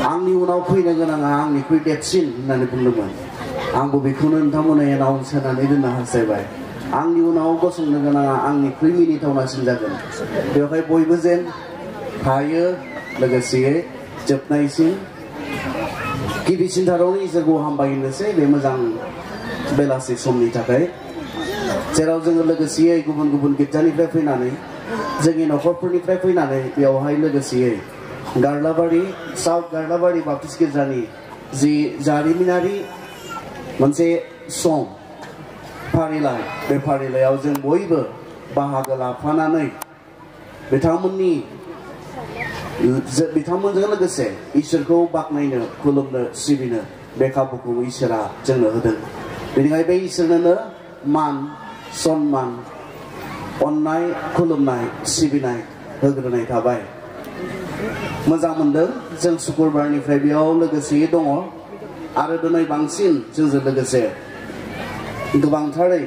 आंनि उनाव फैनो गोनाङा आंनिख्रुइ देरसिन होननानै बुंदोंमोन आंबो बेखौनो नोंथांमोननो एनाउन्स होनानै दोननो हास्थायबाय आंनि उनाव गसंनो गोनाङा आंनिख्रुइ मिनिथावनासिन जागोन बेवहाय बयबो जेन थायो लोगोसेयै जोबनायसिम गिबिसिनथारावनो इसोरखौ हामबायनोसै बे मोजां बेलासि समनि थाखाय जेराव जोङो लोगोसेयै गुबुन गुबुन गिर्जानिफ्राय फैनानै जोंनि नखरफोरनिफ्राय फैनानै बेवहाय लोगोसेयै गारलाबारि साउथ गारलाबारि बाप्टिस्ट गिर्जानि जि जारिमिनारि मोनसे सम फारिलाइ बे फारिलाइयाव जों बयबो बाहागो लाफानानै बिथांमोनजों लोगोसे इसोरखौ बाख्नायनो खुलुमनो सिबिनो बे खाबुखौ इसोरा जोंनो होदों बेनिखायनो बे इसोरनोनो मान सन्मान अननाय खुलुमनाय सिबिनाय होग्रोनाय थाबाय मोजां मोनदों जों शुक्रबारनिफ्राय बेयाव लोगोसेयै दङ आरो दिनै बांसिन जोंजों लोगोसे गोबांथारै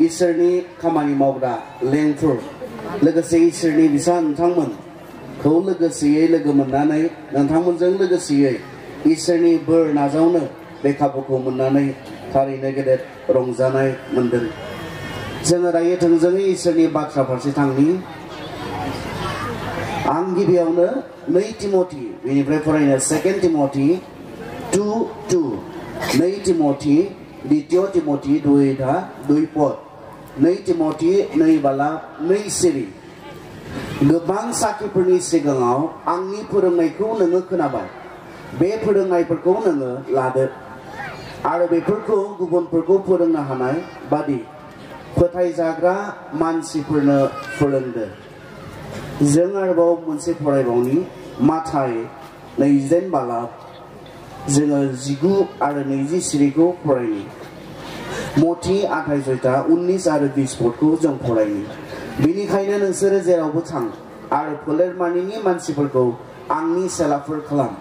इसोरनि खामानि मावग्रा लेंफोर लोगोसे इसोरनि बिसा नोंथांमोनखौ लोगोसेयै लोगो मोननानै नोंथांमोनजों लोगोसेयै इसोरनि बोर नाजावनो बे खाबुखौ मोननानै थारैनो गेदेर रंजानाय मोनदों जोङो दायो थोंजोङै इसोरनि बाथ्रा फारसे थांनि आं गिबियावनो 2 तिमथि बेनिफ्राय फरायनो 2 तिमथि 2:2 2 तिमथि द्वितीय तिमथि 2 पद 2 तिमथि 2 बाला 2 सिरि गोबां साखिफोरनि सिगाङाव आंनि फोरोंनायखौ नोङो खोनाबाय बे फोरोंनायफोरखौ नोङो लादो आरो बेफोरखौ गुबुनफोरखौ फोरोंनो हानाय बादि फोथायजाग्रा मानसिफोरनो फोरोंदो जों आरोबाव मोनसे फरायबावनि माथाय 20 बाला जोङो 19 आरो 20 सिरिखौ फरायनि मथि 28 19 आरो 20 पदखौ जों फरायनि बेनिखायनो नोंसोरो जेरावबो थां आरो फोलेरमानिनि मानसिफोरखौ आंनि सेलाफोर खालाम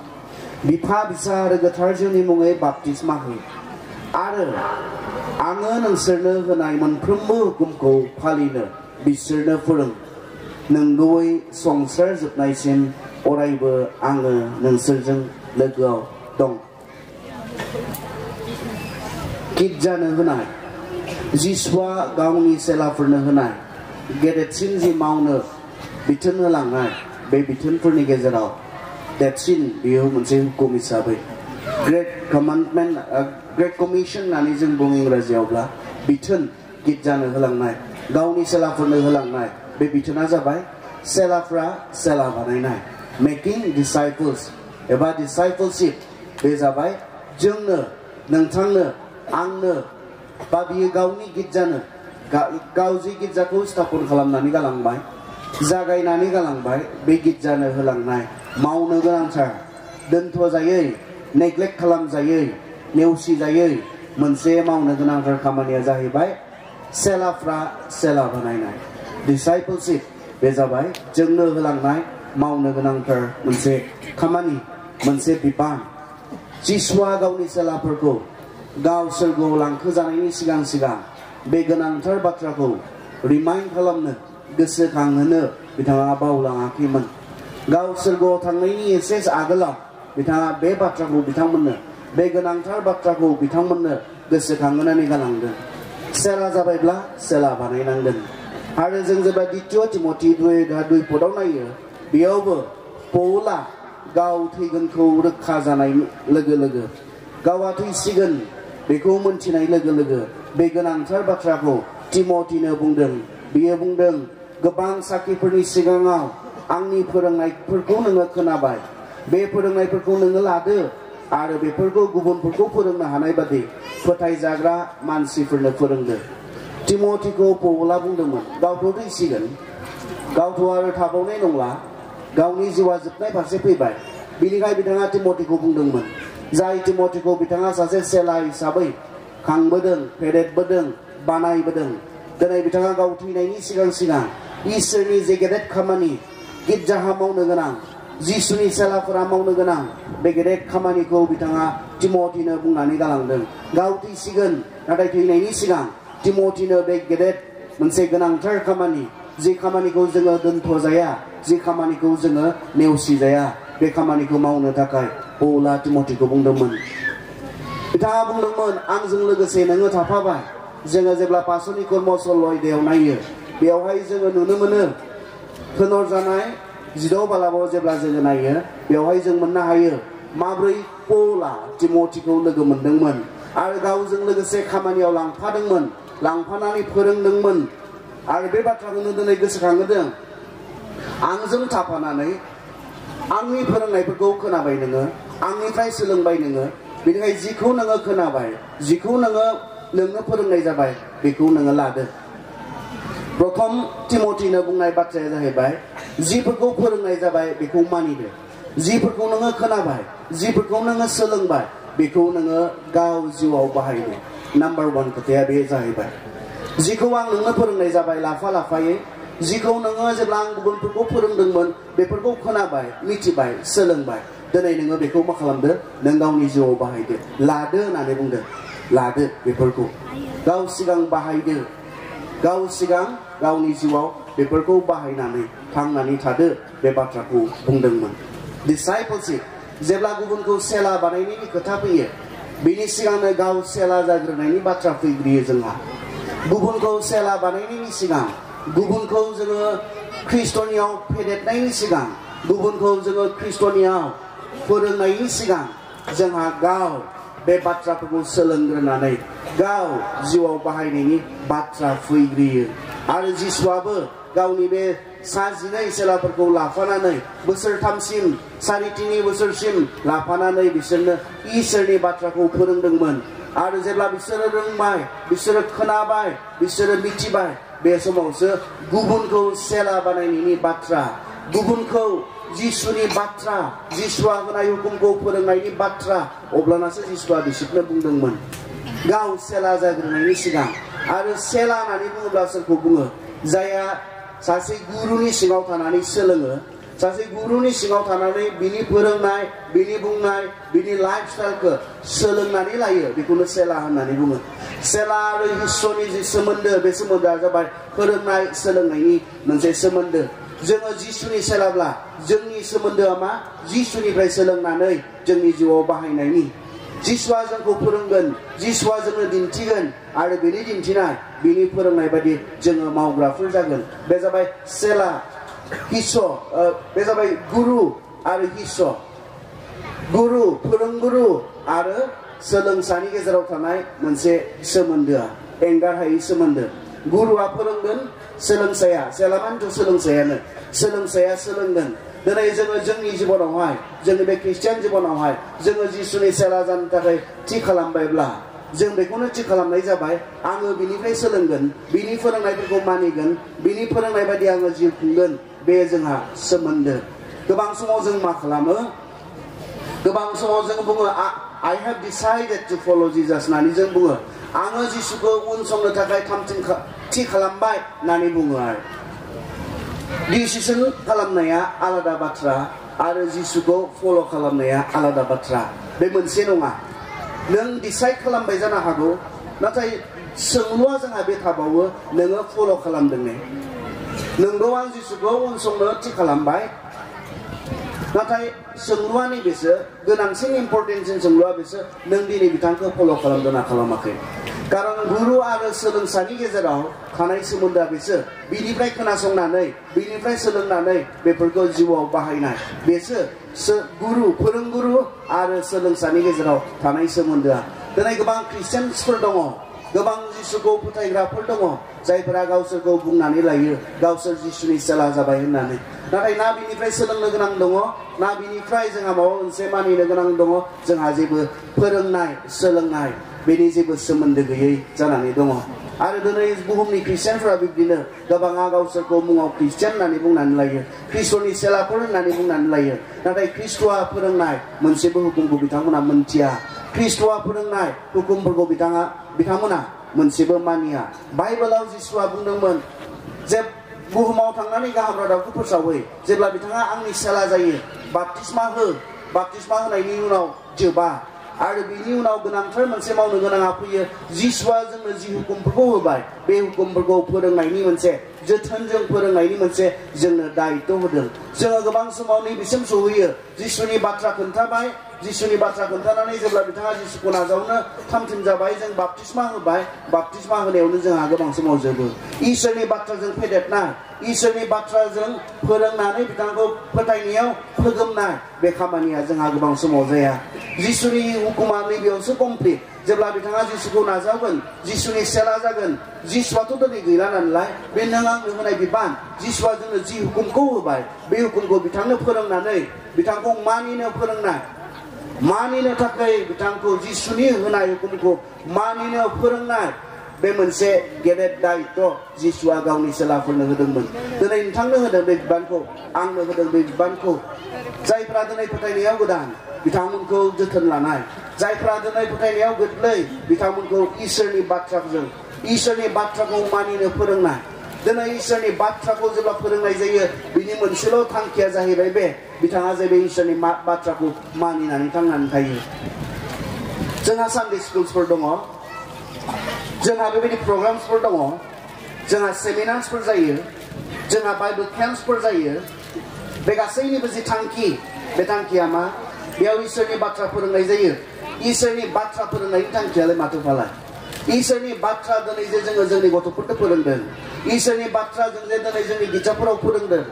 बिफा बिसा आरो गोथार जिउनि मुङै बाप्तिस्मा हो आरो आङो नोंसोरनो होनाय मोनफ्रोमबो हुकुमखौ फालिनो बिसोरनो फोरों नंगौयै संसार जोबनायसिम अरायबो आङो नोंसोरजों लोगोआव दं गिर्जानो होनाय जिसुआ गावनि सेलाफोरनो होनाय गेदेरसिन जि मावनो बिथोन होलांनाय बे बिथोनफोरनि गेजेराव देरसिन बेयो मोनसे हुकुम हिसाबै ग्रेट कमिसन होननानै जों बुङो इंराजियावब्ला बिथोन गिर्जानो होलांनाय गावनि सेलाफोरनो होलांनाय बे बिथोना जाबाय सेलाफ्रा सेला बानायनाय मेकिं डिसाइपल्स एबा डिसाइपलशिप बे जाबाय जोंनो नोंथांनो आंनो बा बियो गावनि गिर्जानो गाव जि गिर्जाखौ स्थापन खालामनानै गालांबाय जागायनानै गालांबाय बे गिर्जानो होलांनाय मावनो गोनांथार दोनथ'जायै नेग्लेक्ट खालामजायै नेवसिजायै मोनसे मावनो गोनांथार खामानिया जाहैबाय सेलाफ्रा सेला बानायनाय डिसाइपलशिप बे जाबाय जोंनो होलांनाय मावनो गोनांथार मोनसे खामानि मोनसे बिबान जिसुआ गावनि सेलाफोरखौ गाव सोरगोआव लांखोजानायनि सिगां बे गोनांथार बाथ्राखौ रिमाइन्ड खालामनो गोसोखांहोनो बिथाङा बावलाङाखैमोन गाव सोरगोआव थांनायनि एसे आगोलाव बिथाङा बे बाथ्राखौ बिथांमोननो बे गोनांथार बाथ्राखौ बिथांमोननो गोसोखांहोनानै गालांदों सेला जाबायब्ला सेला बानायनांगोन आरो जों जेब्ला द्वितीय तिमथि 2 पदाव नायो बेयावबो पौला गाव थैगोनखौ रोखा जानाय लोगो लोगो गावआ थैसिगोन बेखौ मोनथिनाय लोगो लोगो बे गोनांथार बाथ्राखौ तिमथिनो बुंदों बियो बुंदों गोबां साखिफोरनि सिगाङाव आंनि फोरोंनायफोरखौ नोङो खोनाबाय बे फोरोंनायफोरखौ नोङो लादो आरो बेफोरखौ गुबुनफोरखौ फोरोंनो हानाय बादि फोथायजाग्रा मानसिफोरनो फोरोंदो तिमथिखौ पौला बुंदोंमोन गावथ' थैसिगोन गावथ' आरो थाबावनाय नंला गावनि जिउआ जोबनाय फारसे फैबाय बिनिखाय बिथाङा तिमथिखौ बुंदोंमोन जाय तिमथिखौ बिथाङा सासे सेला हिसाबै खांबोदों फेदेरबोदों बानायबोदों दिनै बिथाङा गाव थैनायनि सिगां इसोरनि जे गेदेर खामानि गिर्जाहा मावनो गोनां जिसुनि सेलाफोरा मावनो गोनां बे गेदेर खामानिखौ बिथाङा तिमथिनो बुंनानै गालांदों गाव थैसिगोन नाथाय थैनायनि सिगां तिमथिनो बे गेदेर मोनसे गोनांथार खामानि जि खामानिखौ जोङो दोनथ'जाया जि खामानिखौ जोङो नेवसिजाया बे खामानिखौ मावनो थाखाय पौला तिमथिखौ बुंदोंमोन बिथाङा बुंदोंमोन आंजों लोगोसे नोङो थाफाबाय जोङो जेब्ला पासनि कर्म सल' आयदायाव नायो बेयावहाय जोङो नुनो मोनो खोनर जानाय 16 बालाबाव जेब्ला जोङो नायो बेयावहाय जों मोननो हायो माब्रै पौला तिमथिखौ लोगो मोनदोंमोन आरो गावजों लोगोसे खामानियाव लांफादोंमोन लांफानानै फोरोंदोंमोन आरो बे बाथ्राखौनो दिनै गोसोखांदों आंजों थाफानानै आंनि फोरोंनायफोरखौ खोनाबाय नोङो आंनिफ्राय सोलोंबाय नोङो बेनिखाय जिखौ नोङो खोनाबाय जिखौ नोंनो फोरोंनाय जाबाय बेखौ नोङो लादो प्रथम तिमथिनो बुंनाय बाथ्राया जाहैबाय जिफोरखौ फोरोंनाय जाबाय बेखौ मानिदो जिफोरखौ नोङो खोनाबाय जिफोरखौ नोङो सोलोंबाय बेखौ नोङो गाव जिउआव बाहायदो नाम्बार 1 खोथाया बे जाहैबाय जिखौ आं नोंनो फोरोंनाय जाबाय लाफा लाफायै जिखौ नोङो जेब्ला आं गुबुनफोरखौ फोरोंदोंमोन बेफोरखौ खोनाबाय मिथिबाय सोलोंबाय दिनै नोङो बेखौ मा खालामदो नों गावनि जिउआव बाहायदो लादो होननानै बुंदों लादो बेफोरखौ गाव सिगां बाहायदो गाव सिगां गावनि जिउआव बेफोरखौ बाहायनानै थांनानै थादो बे बाथ्राखौ बुंदोंमोन डिसाइपलशिप जेब्ला गुबुनखौ सेला बानायनायनि खोथा फैयो बेनि सिगांनो गाव सेला जाग्रोनायनि बाथ्रा फैग्रोयो जोंहा गुबुनखौ सेला बानायनायनि सिगां गुबुनखौ जोङो ख्रिस्टनियाव फेदेरनायनि सिगां गुबुनखौ जोङो ख्रिस्टनियाव फोरोंनायनि सिगां जोंहा गाव बे बाथ्राफोरखौ सोलोंग्रोनानै गाव जिउआव बाहायनायनि बाथ्रा फैग्रोयो आरो जिसुआबो गावनि बे 12 सेलाफोरखौ लाफानानै बोसोरथामसिम 3.5 बोसोरसिम लाफानानै बिसोरनो इसोरनि बाथ्राखौ फोरोंदोंमोन आरो जेब्ला बिसोरो रोंबाय बिसोरो खोनाबाय बिसोरो मिथिबाय बे समावसो गुबुनखौ सेला बानायनायनि बाथ्रा गुबुनखौ जिसुनि बाथ्रा जिसुआ होनाय हुकुमखौ फोरोंनायनि बाथ्रा अब्लानासो जिसुआ बिसोरनो बुंदोंमोन गाव सेला जाग्रोनायनि सिगां आरो सेला होननानै बुङोब्ला सोरखौ बुङो जायहा सासे गुरुनि सिङाव थानानै सोलोङो सासे गुरुनि सिङाव थानानै बिनि फोरोंनाय बिनि बुंनाय बिनि लाइफ स्टाइलखौ सोलोंनानै लायो बेखौनो सेला होननानै बुङो सेला आरो इसोरनि जि सोमोन्दो बे सोमोन्दोआ जाबाय फोरोंनाय सोलोंनायनि मोनसे सोमोन्दो जोङो जिसुनि सेलाब्ला जोंनि सोमोन्दोआ मा जिसुनिफ्राय सोलोंनानै जोंनि जिउआव बाहायनायनि जिसुआ जोंखौ फोरोंगोन जिसुआ जोंनो दिन्थिगोन आरो बिनि दिन्थिनाय बिनि फोरोंनाय बायदि जोङो मावग्राफोर जागोन बे जाबाय सेला हिस्स' बे जाबाय गुरु आरो हिस्स' गुरु फोरोंगुरु आरो सोलोंसानि गेजेराव थानाय मोनसे सोमोन्दोआ एंगारहायै सोमोन्दो गुरुआ फोरोंगोन सोलोंसाया सेलामानथ' सोलोंसाया सोलोंगोन दिनै जोङो जोंनि जिबनावहाय जोंनि बे ख्रिस्टियान जिबनावहाय जोङो जिसुनि सेला जानो थाखाय थि खालामबायब्ला जों बेखौनो थि खालामनाय जाबाय आङो बिनिफ्राय सोलोंगोन बिनि फोरोंनायफोरखौ मानिगोन बिनि फोरोंनाय बायदि आङो जिउ खुंगोन बे जोंहा सोमोन्दो गोबां समाव जों मा खालामो गोबां समाव जों बुङो I have decided to follow Jesus होननानै जों बुङो आङो जिसुखौ उनसंनो थाखाय थामथिम थि खालामबाय होननानै बुङो आरो डिसिसन खालामनाया आलादा बाथ्रा आरो जिसुखौ फल' खालामनाया आलादा बाथ्रा बे मोनसे नङा नों डिसाइड खालामबाय जानो हागौ नाथाय सोंलुआ जोंहा बे थाबावो नोङो फल' खालामदों ने नोंगौ आं जिसुखौ उनसंनो थि खालामबाय नाथाय सोंलुआ नैबेसो गोनांसिन इम्परटेन्टसिन सोंलुआ बेसो नों दिनै बिथांखौ फल' खालामदों ना खालामाखै कारन गुरु आरो सोलोंसानि गेजेराव थानाय सोमोन्दोआ बेसो बिनिफ्राय खोनासंनानै बिनिफ्राय सोलोंनानै बेफोरखौ जिउआव बाहायनाय बेसो गुरु फोरोंगुरु आरो सोलोंसानि गेजेराव थानाय सोमोन्दोआ दिनै गोबां ख्रिस्टियानफोर दङ गोबां जिसुखौ फोथायग्राफोर दङ जायफोरा गावसोरखौ बुंनानै लायो गावसोर जिसुनि सेला जाबाय होननानै नाथाय ना बिनिफ्राय सोलोंनो गोनां दङ ना बिनिफ्राय जोंहा माबा मोनसे मानिनो गोनां दङ जोंहा जेबो फोरोंनाय सोलोंनाय बेनि जेबो सोमोन्दो गैयै जानानै दङ आरो दिनै बुहुमनि ख्रिस्टियानफोरा बिब्दिनो गोबाङा गावसोरखौ मुङाव ख्रिस्टियान होननानै बुंनानै लायो ख्रिस्ट'नि सेलाफोर होननानै बुंनानै लायो नाथाय ख्रिस्ट'आ फोरोंनाय मोनसेबो हुकुमखौ बिथांमोना मोनथिया ख्रिस्ट'आ फोरोंनाय हुकुमफोरखौ बिथांमोना मोनसेबो मानिया बाइबेलाव जिसुआ बुंदोंमोन जे बुहुमाव थांनानै गाहाम रादाबखौ फोसावहै जेब्ला बिथाङा आंनि सेला जायो बाप्तिस्मा होनायनि उनाव जोबा आरो बिनि उनाव गोनांथार मोनसे मावनो गोनाङा फैयो जिसुआ जोंनो जि हुकुमफोरखौ होबाय बे हुकुमफोरखौ फोरोंनायनि मोनसे जोथोनजों फोरोंनायनि मोनसे जोंनो दायित्व होदों जोङो गोबां समाव नैबेसिम सहैयो जिसुनि बाथ्रा खोन्थाबाय जिसुनि बाथ्रा खोन्थानानै जेब्ला बिथाङा जिसुखौ नाजावनो थामथिम जाबाय जों बाप्तिस्मा होबाय बाप्तिस्मा होनायावनो जोंहा गोबां समाव जोबो इसोरनि बाथ्राजों फेदेरनाय इसोरनि बाथ्राजों फोरोंनानै बिथांखौ फोथायनायाव फोगोमनाय बे खामानिया जोंहा गोबां समाव जाया जिसुनि हुकुमा नैबेयावसो कमप्लिट जेब्ला बिथाङा जिसुखौ नाजावगोन जिसुनि सेला जागोन जिसुआथ' दिनै गैला नालाय बे नों आंनो होनाय बिबान जिसुआ जोंनो जि हुकुमखौ होबाय बे हुकुमखौ बिथांनो फोरोंनानै बिथांखौ मानिनो फोरोंनाय मानिनो थाखाय बिथांखौ जिसुनि होनाय हुकुमखौ मानिनो फोरोंनाय बे मोनसे गेदेर दायित्व जिसुआ गावनि सेलाफोरनो होदोंमोन दिनै नोंथांनो होदों बे बिबानखौ आंनो होदों बे बिबानखौ जायफ्रा दिनै फोथायनायाव गोदान बिथांमोनखौ जोथोन लानाय जायफ्रा दिनै फोथायनायाव गोरलै बिथांमोनखौ इसोरनि बाथ्राखौ मानिनो फोरोंनाय दिनै इसोरनि बाथ्राखौ जेब्ला फोरोंनाय जायो बिनि मोनसेल' थांखिया जाहैबाय बे बिथाङा जे बे इसोरनि बाथ्राखौ मानिनानै थांनानै थायो जोंहा सानडे स्कुल्सफोर दङ जोंहा बेबायदि प्रग्रामसफोर दङ जोंहा सेमिनार्सफोर जायो जोंहा बाइबल केम्पसफोर जायो बे गासैनिबो जि थांखि बे थांखिया मा बेयाव इसोरनि बाथ्रा फोरोंनाय जायो इसोरनि बाथ्रा फोरोंनायनि थांखियालाय माथो फालाय इसोरनि बाथ्रा दिनै जे जोङो जोंनि गथ'फोरखौ फोरोंदों इसोरनि बाथ्राजों जे दिनै जोंनि गिर्जाफोराव फोरोंदों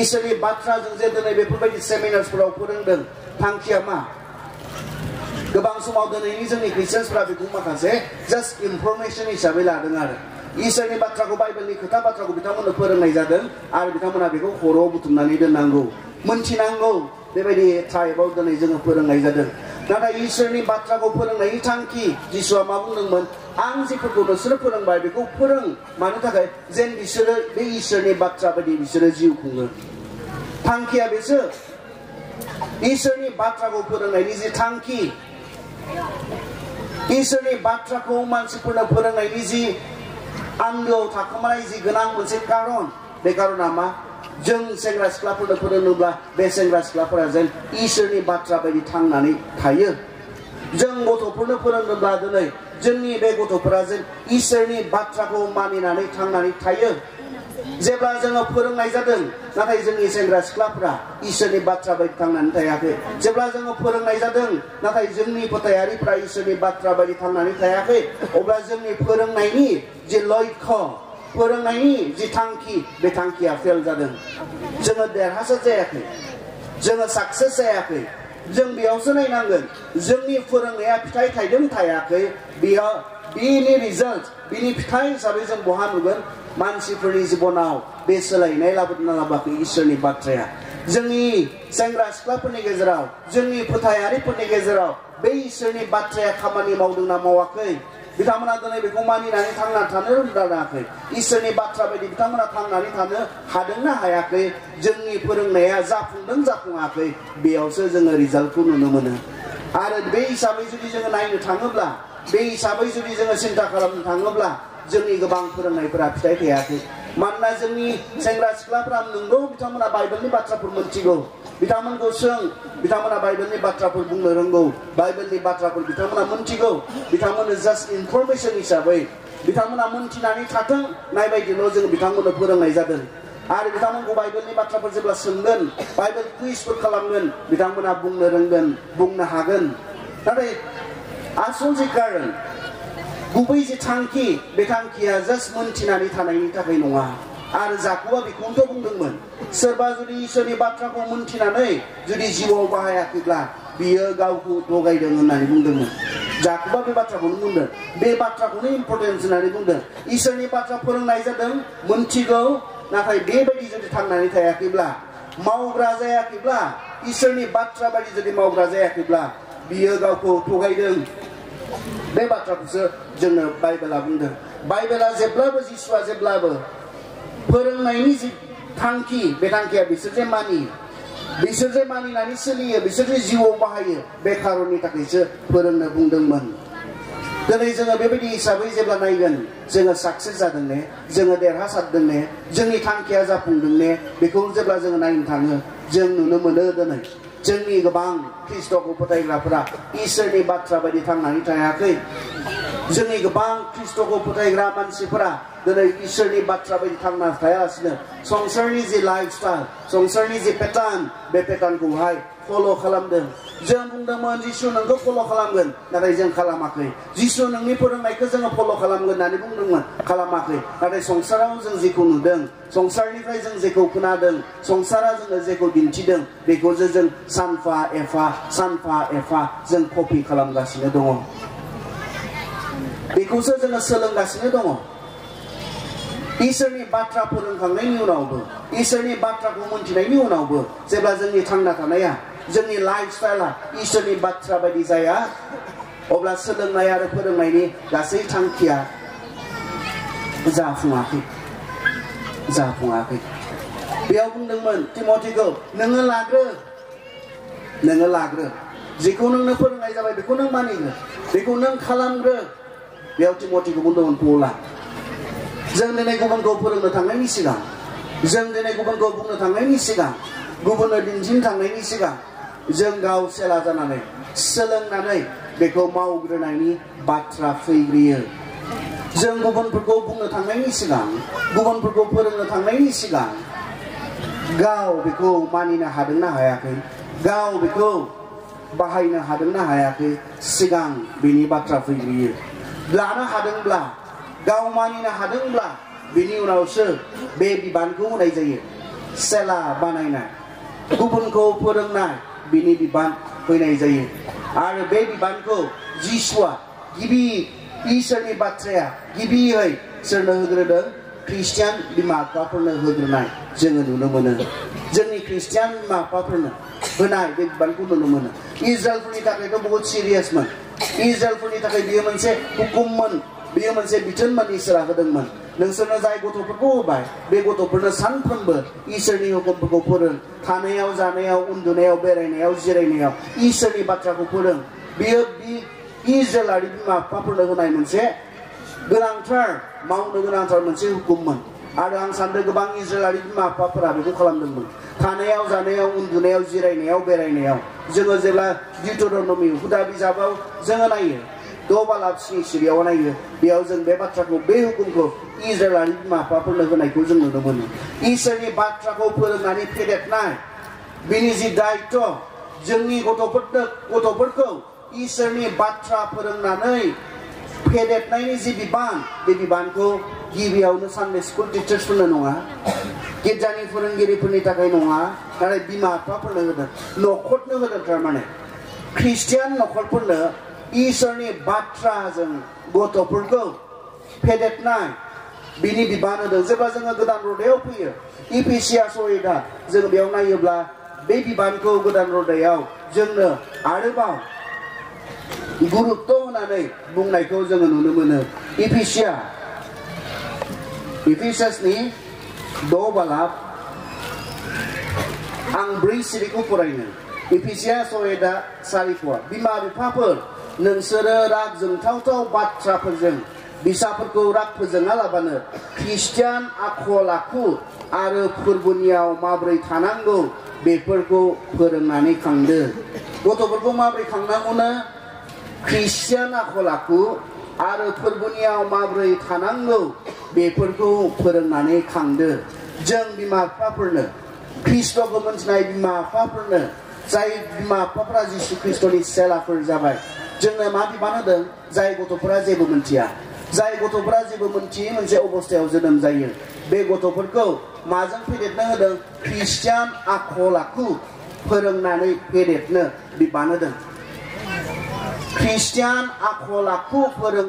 इसोरनि बाथ्राजों जे दिनै बेफोरबायदि सेमिनार्सफोराव फोरोंदों थांखिया मा गोबां समाव दिनैनि जोंनि ख्रिस्टियानफोरा बेखौ माखासे जास्ट इनफरमेसन हिसाबै लादों आरो इसोरनि बाथ्राखौ बाइबेलनि खोथा बाथ्राखौ बिथांमोननो फोरोंनाय जादों आरो बिथांमोना बेखौ खर'आव बुथुमनानै दोननांगौ मोनथिनांगौ बेबायदि टाइपआव दिनै जोङो फोरोंनाय जादों नाथाय इसोरनि बाथ्राखौ फोरोंनायनि थांखि जिसुआ मा बुंदोंमोन आं जिफोरखौ नोंसोरो फोरोंबाय बेखौ फोरों मानो थाखाय जेन बिसोरो बे इसोरनि बाथ्रा बायदि बिसोरो जिउ खुङो थांखिया बेसो इसोरनि बाथ्राखौ फोरोंनायनि जि थांखि इसोरनि बाथ्राखौ मानसिफोरनो फोरोंनायनि जि आन्दोआव थाखोमानाय जि गोनां मोनसे कारन बे कारना मा जों सेंग्रा सिख्लाफोरनो फोरोंनोब्ला बे सेंग्रा सिख्लाफोरा जेन इसोरनि बाथ्रा बायदि थांनानै थायो जों गथ'फोरनो फोरोंनोब्ला दिनै जोंनि बे गथ'फोरा जेन इसोरनि बाथ्राखौ मानिनानै थांनानै थायो जेब्ला जोङो फोरोंनाय जादों नाथाय जोंनि सेंग्रा सिख्लाफोरा इसोरनि बाथ्रा बायदि थांनानै थायाखै जेब्ला जोङो फोरोंनाय जादों नाथाय जोंनि फोथायारिफ्रा इसोरनि बाथ्रा बायदि थांनानै थायाखै अब्ला जोंनि फोरोंनायनि जे लक्ष्य फोरोंनायनि जि थांखि बे थांखिया फेल जादों जोङो देरहासार जायाखै जोङो साक्सेस जायाखै जों बेयावसो नायनांगोन जोंनि फोरोंनाया फिथाइ थाइदों थायाखै बेयाव बिनि रिजाल्ट बिनि फिथाइ हिसाबै जों बहा नुगोन मानसिफोरनि जिबनाव बे सोलायनाय लाबोदोंना लाबोआखै इसोरनि बाथ्राया जोंनि सेंग्रा सिख्लाफोरनि गेजेराव जोंनि फोथायारिफोरनि गेजेराव बे इसोरनि बाथ्राया खामानि मावदोंना मावाखै बिथांमोना दिनै बेखौ मानिनानै थांना थानो रोङाखै इसोरनि बाथ्रा बायदि बिथांमोना थांनानै थानो हादोंना हायाखै जोंनि फोरोंनाया जाफुंदों जाफुङाखै बेयावसो जोङो रिजाल्टखौ नुनो मोनो आरो बे हिसाबै जुदि जोङो नायनो थाङोब्ला बे हिसाबै जुदि जोङो सिन्था खालामनो थाङोब्ला जोंनि गोबां फोरोंनायफोरा फिथाइ थायाखै मानोना जोंनि सेंग्रा सिख्लाफोरा नंगौ बिथांमोना बाइबेलनि बाथ्राफोर मोनथिगौ बिथांमोनखौ सों बिथांमोना बाइबेलनि बाथ्राफोर बुंनो रोंगौ बाइबेलनि बाथ्राफोर बिथांमोना मोनथिगौ बिथांमोननो जास्ट इनफरमेसन हिसाबै बिथांमोना मोनथिनानै थाथों नायबायदिल' जों बिथांमोननो फोरोंनाय जादों आरो बिथांमोनखौ बाइबेलनि बाथ्राफोर जेब्ला सोंगोन बाइबेल कुइजफोर खालामगोन बिथांमोना बुंनो रोंगोन बुंनो हागोन नाथाय आसल जि कारन गुबै जि थांखि बे थांखिया जास्ट मोनथिनानै थानायनि थाखाय नङा आरो जाकुबा बेखौनोथ' बुंदोंमोन सोरबा जुदि इसोरनि बाथ्राखौ मोनथिनानै जुदि जिउआव बाहायाखैब्ला बियो गावखौ थगायदों होननानै बुंदोंमोन जाकुबा बे बाथ्राखौनो बुंदों बे बाथ्राखौनो इम्परटेन्स होननानै बुंदों इसोरनि बाथ्रा फोरोंनाय जादों मोनथिगौ नाथाय बेबायदि जुदि थांनानै थायाखैब्ला मावग्रा जायाखैब्ला इसोरनि बाथ्रा बायदि जुदि मावग्रा जायाखैब्ला बियो गावखौ थगायदों बे बाथ्राखौसो जोंनो बाइबेला बुंदों बाइबेला जेब्लाबो जिसुआ जेब्लाबो फोरोंनायनि जि थांखि बे थांखिया बिसोर जे मानिनानै सोलियो बिसोर जे जिउआव बाहायो बे खारननि थाखायसो फोरोंनो बुंदोंमोन दिनै जोङो बेबायदि हिसाबै जेब्ला नायगोन जोङो साक्सेस जादों ने जोङो देरहासारदों ने जोंनि थांखिया जाफुंदों ने बेखौ जेब्ला जोङो नायनो थाङो जों नुनो मोनो दिनै जोंनि गोबां ख्रिस्ट'खौ फोथायग्राफोरा इसोरनि बाथ्रा बायदि थांनानै थायाखै जोंनि गोबां ख्रिस्ट'खौ फोथायग्रा मानसिफोरा दिनै इसोरनि बाथ्रा बायदि थांना थायालासिनो संसारनि जि लाइफस्टाइल संसारनि जि पेटार्न बे पेटार्नखौहाय फल' खालामदों जों बुंदोंमोन जिसु नोंखौ फल' खालामगोन नाथाय जों खालामाखै जिसु नोंनि फोरोंनायखौ जोङो फल' खालामगोन होननानै बुंदोंमोन खालामाखै नाथाय संसाराव जों जेखौ नुदों संसारनिफ्राय जों जेखौ खोनादों संसारा जोंनो जेखौ दिन्थिदों बेखौसो जों सानफा एफा जों कपि खालामगासिनो दङ बेखौसो जोङो सोलोंगासिनो दङ इसोरनि बाथ्रा फोरोंखांनायनि उनावबो इसोरनि बाथ्राखौ मोनथिनायनि उनावबो जेब्ला जोंनि थांना थानाया जोंनि लाइफस्टाइला इसोरनि बाथ्रा बायदि जाया अब्ला सोलोंनाय आरो फोरोंनायनि गासै थांखिया जाफुङाखै बेयाव बुंदोंमोन तिमथिखौ नोङो लाग्रो जेखौ नोंनो फोरोंनाय जाबाय बेखौ नों मानिग्रो बेखौ नों खालामग्रो बेयाव तिमथिखौ बुंदोंमन पौला जों दिनै गुबुनखौ फोरोंनो थांनायनि सिगां जों दिनै गुबुनखौ बुंनो थांनायनि सिगां गुबुननो दिन्थिनो थांनायनि सिगां जों गाव सेला जानानै सोलोंनानै बेखौ मावग्रोनायनि बाथ्रा फैग्रोयो जों गुबुनफोरखौ बुंनो थांनायनि सिगां गुबुनफोरखौ फोरोंनो थांनायनि सिगां गाव बेखौ मानिनो हादोंना हायाखै गाव बेखौ बाहायनो हादोंना हायाखै सिगां बेनि बाथ्रा फैग्रोयो लानो हादोंब्ला गाव मानिनो हादोंब्ला बेनि उनावसो बे बिबानखौ होनाय जायो सेला बानायनाय गुबुनखौ फोरोंनाय बिनि बिबान फैनाय जायो आरो बे बिबानखौ जिसुआ गिबि इसोरनि बाथ्राया गिबियै सोरनो होग्रोदों ख्रिस्टियान बिमा बिफाफोरनो होग्रोनाय जोङो नुनो मोनो जोंनि ख्रिस्टियान बिमा बिफाफोरनो होनाय बे बिबानखौ नुनो मोनो इजराइलफोरनि थाखायथ' बहुत सिरियासमोन इजराइलफोरनि थाखाय बियो मोनसे हुकुममोन बेयो मोनसे बिथोनमोन इसोरा होदोंमोन नोंसोरनो जाय गथ'फोरखौ होबाय बे गथ'फोरनो सानफ्रोमबो इसोरनि हुकुमफोरखौ फोरों थानायाव जानायाव उन्दुनायाव बेरायनायाव जिरायनायाव इसोरनि बाथ्राखौ फोरों बेयो इजराइलारि बिमा बिफाफोरनो होनाय मोनसे गोनांथार मावनो गोनांथार मोनसे हुकुममोन आरो आं सानदों गोबां इजराइलारि बिमा बिफाफोरा बेखौ खालामदोंमोन थानायाव जानायाव उन्दुनायाव जिरायनायाव बेरायनायाव जोङो जेब्ला डिउटरनमी हुदा बिजाबाव जोङो नायो 6 बालाब 7 सिरियाव नायो बेयाव जों बे बाथ्राखौ बे हुकुमखौ इजराइलारि बिमा बिफाफोरनो होनायखौ जों नुनो मोनो इसोरनि बाथ्राखौ फोरोंनानै फेदेरनाय बेनि जि दायित्व जोंनि गथ'फोरखौ इसोरनि बाथ्रा फोरोंनानै फेदेरनायनि जि बिबान बे बिबानखौ गिबियावनो सानडे स्कुल टिचार्सफोरनो नङा गिर्जानि फोरोंगिरिफोरनि थाखाय नङा नाथाय बिमा बिफाफोरनो होदों न'खरनो होदों थारमाने ख्रिस्टियान न'खरफोरनो इसोरनि बाथ्राजों गथ'फोरखौ फेदेरनाय बिनि बिबान होदों जेब्ला जोङो गोदान रदायाव फैयो इफिसियास सयदा जों बेयाव नायोब्ला बे बिबानखौ गोदान रदायाव जोंनो आरोबाव गुरुत्व होनानै बुंनायखौ जोङो नुनो मोनो इफिसियासनि 6 बालाब आं 4 सिरिखौ फरायनो इफिसियास सयदा 4 बिमा बिफाफोर नोंसोरो राग जोंथावथाव बाथ्राफोरजों बिसाफोरखौ राग फोजोङालाबानो ख्रिस्टियान आखल आखु आरो फोरबोनियाव माबोरै थानांगौ बेफोरखौ फोरोंनानै खांदो गथ'फोरखौ माबोरै खांनांगौनो ख्रिस्टियान आखल आखु आरो फोरबोनियाव माबोरै थानांगौ बेफोरखौ फोरोंनानै खांदो जों बिमा बिफाफोरनो ख्रिस्ट'खौ मोनथिनाय बिमा बिफाफोरनो जाय बिमा बिफाफोरा जिसु ख्रिस्ट'नि सेलाफोर जाबाय जोंनो मा बिबान होदों जाय गथ'फोरा जेबो मोनथिया जाय गथ'फोरा जेबो मोनथियै मोनसे अबस्थायाव जोनोम जायो बे गथ'फोरखौ माजों फेदेरनो होदों ख्रिस्टियान आखल आखु फोरोंनानै फेदेरनो बिबान होदों ख्रिस्टियान आखल आखु फोरों